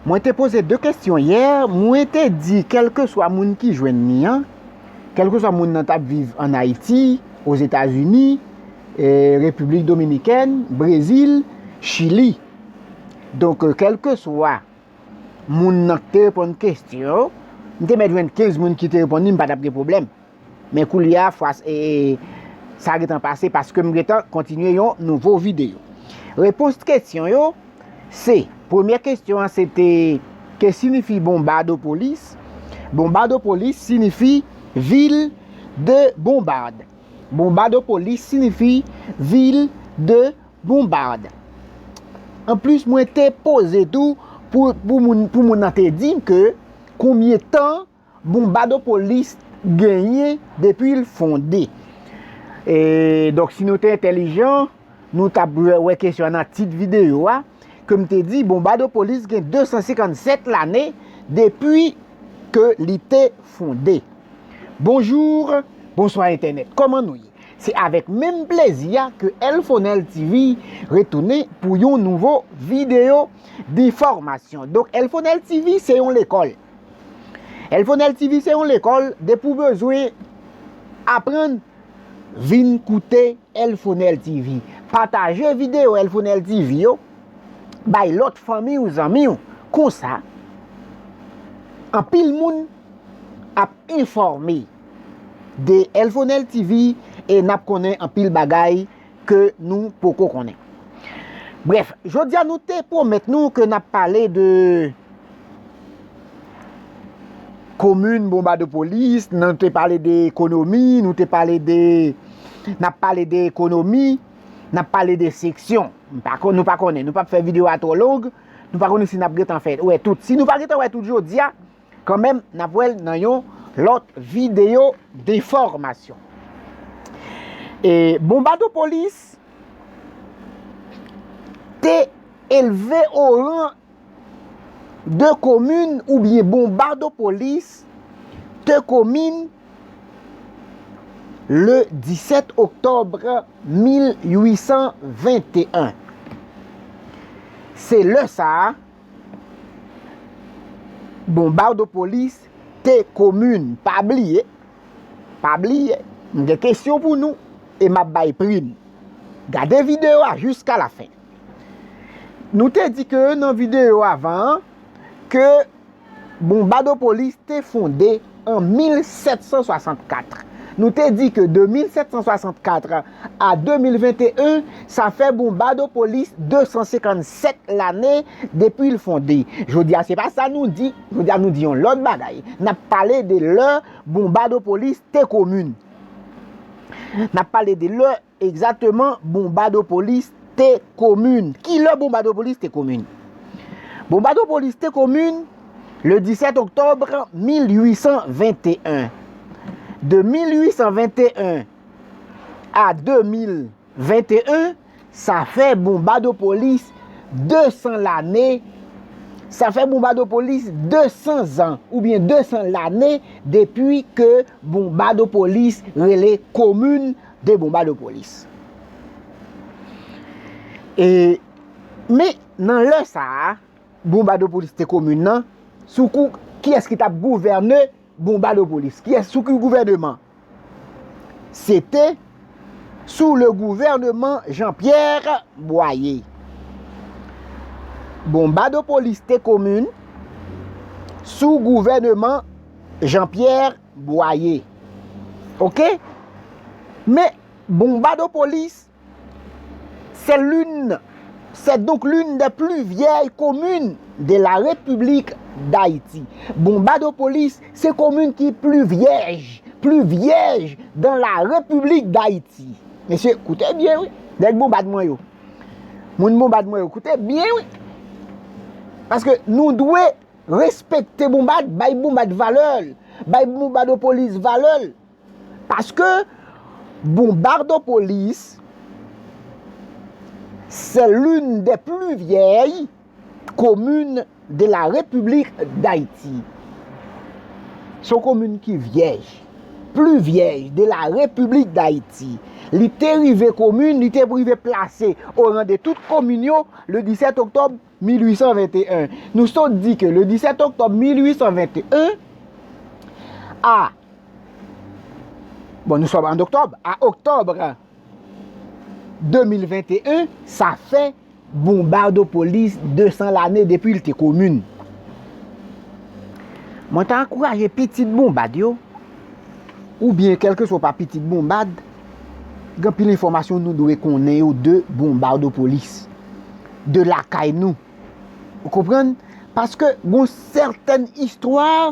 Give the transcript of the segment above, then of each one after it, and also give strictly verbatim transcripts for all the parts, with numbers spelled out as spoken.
Mwen te poze de kesyon yè, mwen te di kèlkeswa moun ki jwenn li an, kèlkeswa moun nan t ap viv ann Ayiti, Ozetazini, e, Repiblik Dominikèn, Brezil, Chili. Donk, e, kèlkeswa moun nan k te reponn kesyon yo, m te mèt jwenn kenz moun ki te reponn li, m pa t ap gen pwoblèm. Men koulye a, fwa s- e, e, sa gentan pase paske m gentan kontinye yon nouvo videyo. Repons kesyon yo se, premyè kesyon an se te, ke siyifi Bombardopolis? Bombardopolis siyifi ville de bombarde. Bombardopolis siyifi ville de bombarde. Anplis, mwen te poze tou pou, pou moun, pou moun nan te di m ke konbyen tan Bombardopolis genyen depi l fonde. E, donk, si nou te entèlijan, nou t ap wè, wè kesyon an nan tit videyo a, ke m te di Bombardopolis gen de san senkannsèt lane depi ke li te fonde. Bonjou, bonswa entènèt, kòman nou ye? Se avèk menm plezi a ke Elfonel T V retounen pou yon nouvo videyo enfòmasyon. Donk, Elfonel T V se yon lekòl. Elfonel T V se yon lekòl, depi w bezwen aprann, vin koute Elfonel T V. Pataje videyo Elfonel T V yo, bay lòt fanmi w, zanmi w. Konsa, anpil moun ap enfòme de Elfonel T V e n ap konnen anpil bagay ke nou poko konnen. Brèf, jodi a nou te pwomèt nou ke n ap pale de komin Bonbadopolis, nou te pale de ekonomi, nou te pale de, n ap pale de ekonomi, n ap pale de seksyon. M pa kon-, nou pa konnen, nou p ap fè videyo a twò long, nou pa konnen si n ap gentan fè, wè tout. Si nou pa gentan wè tout jodi a, kanmenm, n ap wè l nan yon lòt videyo enfòmasyon. E Bonbadopolis te elve o ran de komin oubyen Bonbadopolis te komin le disèt oktòb mil uit san venteyen. Se lè sa a, Bonbadopolis te komin. Pa bliye, pa bliye, m gen kesyon pou nou e m ap bay pri n. Gade videyo a jiska lafen. Nou te di ke nan videyo avan an, ke Bonbadopolis te fonde an mil sèt san swasannkat. Nou te di ke de mil sèt san swasannkat a de mil venteyen, sa fè Bonbadopolis de san senkannsèt lane depi l fonde. Jodi a, se pa sa nou di. Jodi a, nou di yon lòt bagay. N ap pale de lè Bonbadopolis te komin. N ap pale de lè egzakteman Bonbadopolis te komin. Ki lè Bonbadopolis te komin? Bonbadopolis te komin le disèt oktòb mil uit san venteyen. De mil uit san venteyen a de mil venteyen, sa fè Bonbadopolis de san lane. Sa fè Bonbadopolis de san zan, oubyen de san lane, depi ke Bonbadopolis rele komin de Bonbadopolis. E, men, nan lè sa a, Bonbadopolis te komin nan, sou kou, kiyès ki t ap gouvène Bonbadopolis? Kiyès, sou ki gouvèneman? Se te sou le gouvèneman Jean-Pierre Boyer. Bonbadopolis te komin sou gouvèneman Jean-Pierre Boyer. Oke? Men Bonbadopolis, c'est l'une, c'est donc l'une des plus vieilles communes de la République d'Haïti. Bonbadopolis, se komin ki pli vyèj, pli vyèj dans la République d'Haïti. Mesye, koute byen, wi. Nèg Bonbad mwen yo. Moun Bonbad mwen yo, koute byen, wi. Paske nou dwe respekte Bonbad, bay Bonbad valè l, bay Bonbadopolis valè l. Paske Bonbadopolis, c'est l'une des plus vieilles communes de la République d'Haïti. Se yon komin ki vyèj, pli vyèj de la République d'Haïti. li te rive komin, li te rive plase o ran de tout komin yo le disèt oktòb mil uit san venteyen. Nou sot di ke le disèt oktòb mil uit san venteyen, a, bon, nous sommes en octobre, à octobre deux mille vingt et un, sa fè Bonbadopolis de san lane depi l te komin. Mwen ta ankouraje pitit Bonbad yo, oubyen kèlkeswa pa pitit Bonbad, gen anpil enfòmasyon nou dwe konnen yo de Bonbadopolis, de lakay nou. Ou konprann? Paske gon sètèn istwa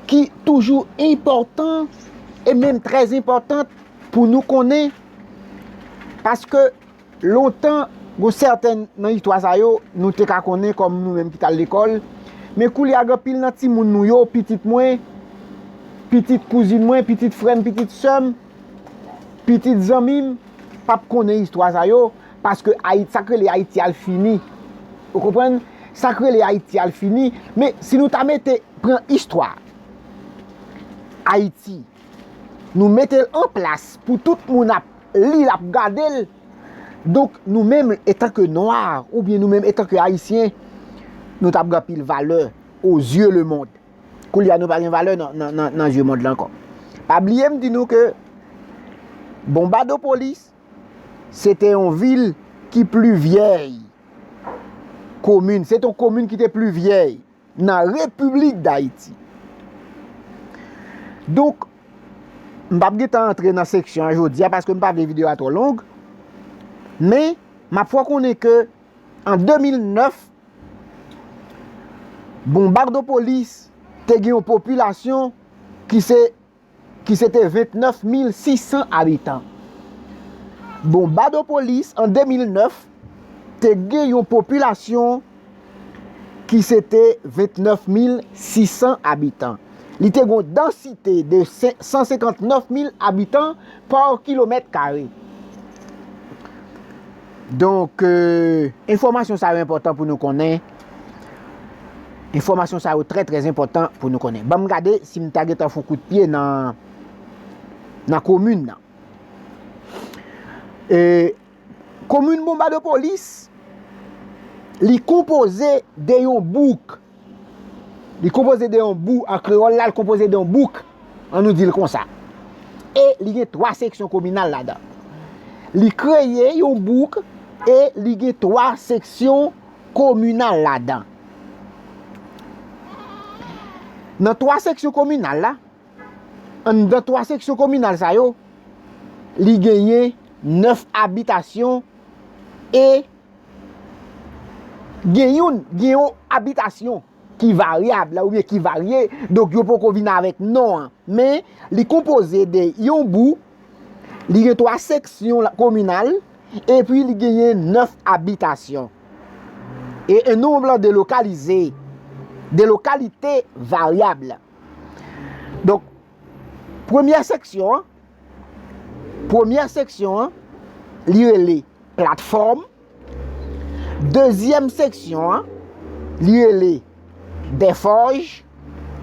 ki toujou enpòtan e menm trè enpòtan pou nou konnen. Paske lontan, gon sètèn nan istwa sa yo, nou te ka konnen kòm nou menm ki t al lekòl. Men koulye a, gen anpil nan timoun nou yo, pitit mwen, pitit kouzin mwen, pitit frè m, pitit sè m, pitit zanmi m, p ap konnen istwa sa yo, paske Ayiti, sa k rele Ayiti al fini. Ou konprann? Sa k rele Ayiti al fini. Men si nou ta mete, pran istwa Ayiti, nou mete l an plas pou tout moun ap li l, ap gade l. Donk, nou menm, etanke nwa, oubyen nou menm, etanke ayisyen, nou t ap gen anpil valè o zye lemonn. Koulye a, nou pa gen valè nan, nan, nan, nan zye mond lan ankò. Pa bliye m di nou ke Bonbadopolis, se te yon vil ki pli vyèy komin. Se te yon komin ki te pli vyèy nan Repiblik Dayiti. Donk, m p ap gentan antre nan seksyon an jodi a paske m pa vle videyo a twò long. Men, m ap fè w konnen ke an de mil nèf, Bonbadopolis te gen yon popilasyon ki se, ki se te vennèf mil sis san abitan. Bonbadopolis, an de mil nèf, te gen yon popilasyon ki se te vennèf mil sis san abitan. Li te gen yon dansite de sen-, san senkantnèf mil abitan pa kilomèt kare. Donk, euh, enfòmasyon sa yo enpòtan pou nou konnen. Enfòmasyon sa yo trè, trè enpòtan pou nou konnen. Ban m gade si m ta gentan fè yon kout pye nan, nan komin nan. E, komin Bonbadopolis, li konpoze de yon bouk. Li konpoze de yon bou, an kreyòl la, li konpoze de yon bouk. An nou di l konsa. E li gen twa seksyon kominal ladan. Li kreye yon bouk e li gen twa seksyon kominal ladan. Nan twa seksyon kominal la, anndan twa seksyon kominal sa yo, li genyen nèf abitasyon e gen youn, gen yon abitasyon ki varyab la, oubyen ki varye, donk yo poko vin avèk non an. Men, li konpoze de yon bou, li gen twa seksyon la, kominal, epi li genyen nèf abitasyon. E un nombre de localisés, de localités variables. Donk, premyè seksyon an, premyè seksyon an, li rele Platfòm. Dezyèm seksyon an, li rele Dèfòj.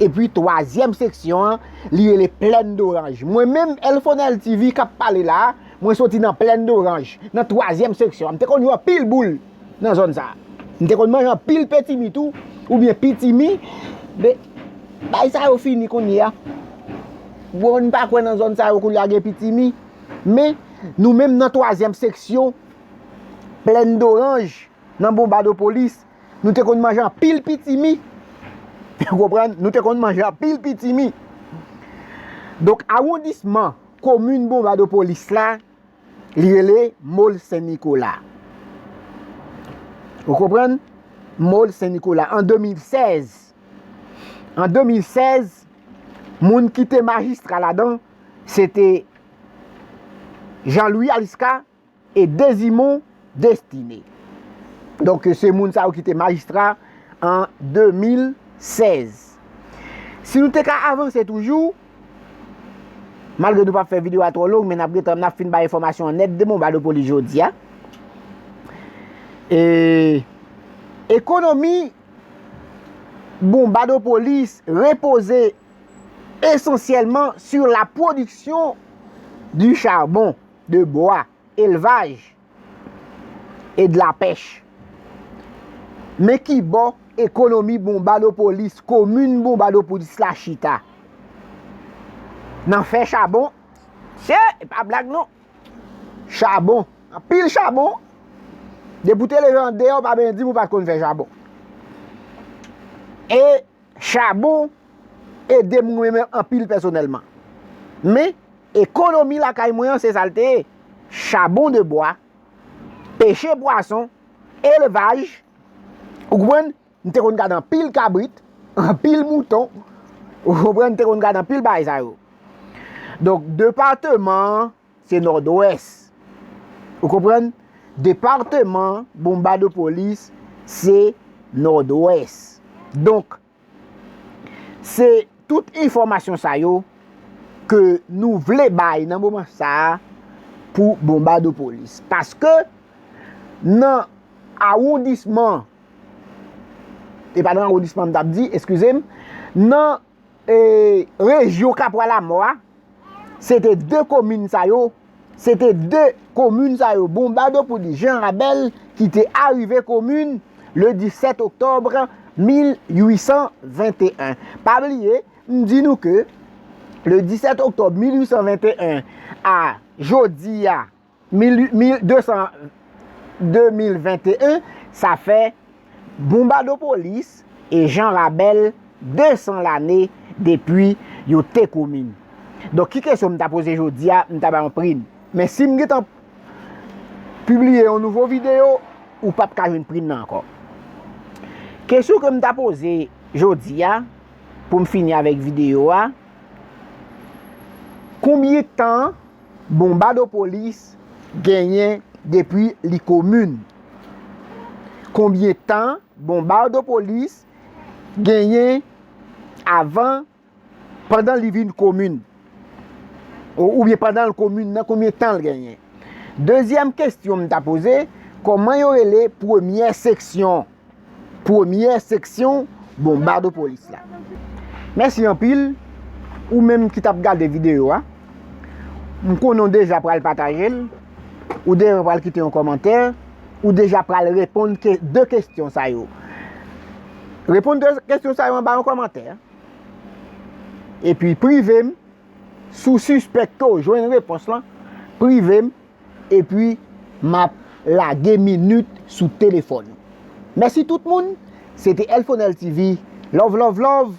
Epi twazyèm seksyon an, li rele Plèn Doranj. Mwen menm, Elfonel T V k ap pale la a, mwen soti nan Plèn Doranj, nan twazyèm seksyon an. M te konn jwe anpil boul nan zòn sa a. M te konn manje anpil petimi tou, oubyen pitimi. Men, bay sa yo fini kounye a. Bon, m pa kwè nan zòn sa yo kounye a gen pitimi. Men, nou menm nan twazyèm seksyon, Plèn Doranj, nan Bonbadopolis, nou te konn manje anpil pitimi. Ou konprann? Nou te konn manje anpil pitimi. Donk, awondisman komin Bonbadopolis la, li rele Mòl Sen Nikola. Ou konprann? Mòl Sen Nikola. An de mil sèz, an de mil sèz, moun ki te majistra ladan, se te Jean Louis Alisca e Désimond Destiné. Donk, se moun sa yo ki te majistra an de mil sèz. Si nou te ka avanse toujou, malgre nou p ap fè videyo a twò long, men n ap gentan, n ap fin bay enfòmasyon an nèt de Bonbadopolis jodi a. E ekonomi Bonbadopolis repoze esansyèlman sur la production du charbon, de bois, élevage et de la pêche. Men ki bò ekonomi Bonbadopolis, komin Bonbadopolis la chita? Nan fè chabon. Se pa blag non. Chabon. Anpil chabon. Depi w te leve andeyò, pa benyen di m ou pa t konn fè chabon. E chabon ede m mwen menm anpil pèsonèlman. Men, ekonomi lakay mwen an, se sa l te ye. Chabon de bwa, peche pwason, elvaj, ou konprann? M te konn gade anpil kabrit, anpil mouton, ou konprann? M te konn gade anpil bagay sa yo. Donk, depatman an, se Nòdwès. Ou konprann? Depatman Bonbadopolis, se Nòdwès. Donk, se tout enfòmasyon sa yo ke nou vle bay nan moman sa a pou Bonbadopolis. Paske nan awondisman, e pa nan awondisman m t ap di, eskize m, nan, e, rejyon Kapwa Lamò a, se te de komin sa yo, se te de komin sa yo, Bonbadopolis, Jan Rabèl, ki te arive komin le disèt oktòb mil uit san venteyen. Pa bliye, m di nou ke le disèt oktòb mil uit san venteyen a jodi a, mil, mil de san, de mil venteyen, sa fè Bonbadopolis e Jan Rabèl de san lane depi yo te komin. Donk, ki kesyon m ta poze jodi a, m ta ba yon pri n. Men si m gentan pibliye yon nouvo videyo, ou p ap ka jwenn pri n nan ankò. Kesyon ke m ta poze jodi a, pou m fini avèk videyo a, konbyen tan Bonbadopolis genyen depi li komin? Konbyen tan Bonbadopolis genyen avan, pandan li vin komin? Ou, oubyen pandan l komin nan, konbyen tan l genyen? Dezyèm kesyon m ta poze, kòman yo rele premyè seksyon, premyè seksyon Bonbadopolis la? Mèsi anpil, ou menm ki t ap gade videyo a. M konnen w deja pral pataje l, ou deja pral kite yon kòmantè, ou deja pral reponn ke, de kesyon sa yo. Reponn de kesyon sa yo anba yon kòmantè. Epi prive m, si w sispèk ke w jwenn repons lan, prive m, epi m ap lage minit sou telefòn ou. Mèsi tout moun, se te Elfonel T V. Love, love, love.